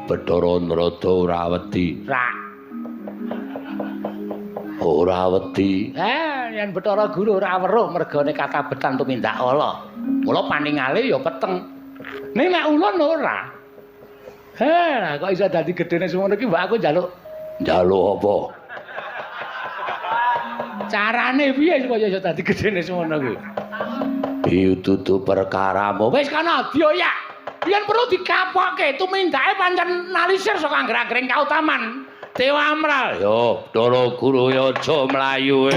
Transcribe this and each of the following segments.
Bathara Narada ora wedi. Rak. Ora wedi. Yen Bathara Guru ora weruh mergane katabetan tumindak ala. Mula paningale ya peteng. Ning nek ulun ora. Heh, kok iso dadi gedene semono iki mbok aku njaluk. Njaluk apa? Carane piye supaya iso dadi gedene semono kuwi? Iki dudu perkaramu. Wis kana dioyak. Yen perlu dikapokke tumindake pancen nalisir saka angger-anggering kautaman. Dewa Amral. Yo, Bathara Guru ya aja mlayu.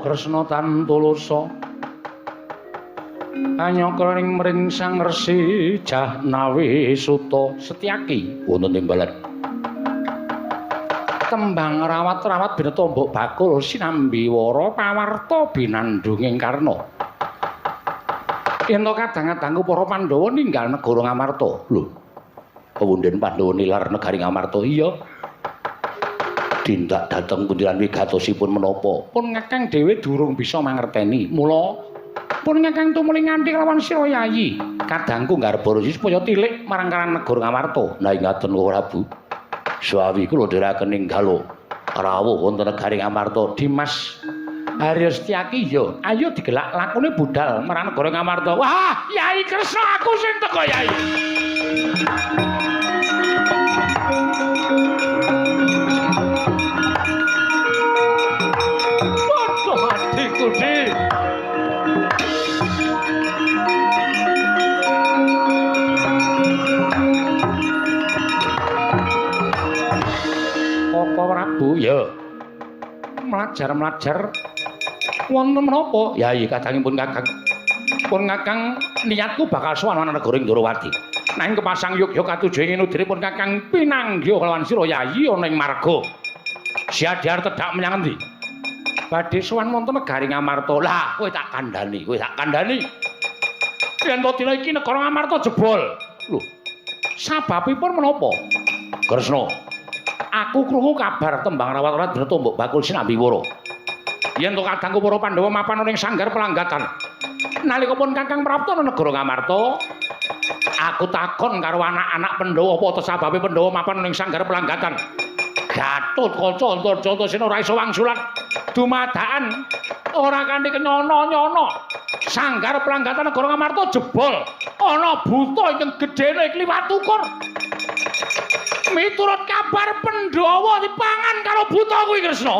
Kresna tan tulusa anyakra ing mring Sang Resi Jahnawi Suta Setyaki wonten timbalan tembang rawat-rawat bineta mbok bakul sinambi wara pawarta binandunging karna yen to kadang-kadangku para Pandhawa ninggal negara Ngamarta. Lho, pewunden Pandhawa nilar negari Ngamarta? Iya. Tindak dhateng pundi lan wigatosipun menapa? Pun Kakang dhewe durung bisa mangerteni. Mula pun Kakang tumuli nganti kelawan sira Yayi. Kadangku nggarba resi supaya tilik marang karang negara Ngamarta. Nah ngaten Prabu. Suwawi kula dherekaken ninggal rawuh wonten negari Ngamarta. Dimas Arya Setyaki ya, ayo digelak lakune budal marang negara Ngamarta. Wah, Yayi Kresna aku sing teka Yayi. Adikku Di. Koko Prabu ya. Mlajar-mlajar wonten menapa? Yayi kadangipun Kakang. Pun Kakang niatku bakal sowan marang negara Ndorowati. Nanging kepasang yogya katuju ing nudripun Kakang pinanggih kelawan sira Yayi ana ing marga. Siadhar tedhak menyang endi? Badhe sowan wonten negari Ngamarta. Lah, kowe tak kandhani, kowe tak kandhani. Yen to dina iki negara Ngamarta jebol. Lho, sababipun menapa? Kresna, aku krungu kabar tembang rawat-rawat bineta mbok bakul sinambi wara. Yen to kadangku para Pandhawa mapan ning sanggar pelanggatan. Nalika pun Kakang prapta negara Ngamarta, aku takon karo anak-anak Pandhawa apa sababe Pandhawa mapan ning sanggar pelanggatan. Gatotkaca Antarjata ora iso wangsulan dumadakan ora kanthi kenyono-nyono. Sanggar pelanggatan negara Ngamarta jebol. Ana buta ingkang gedene kliwat ukur. Miturut kabar Pandhawa dipangan karo buta kuwi Kresna.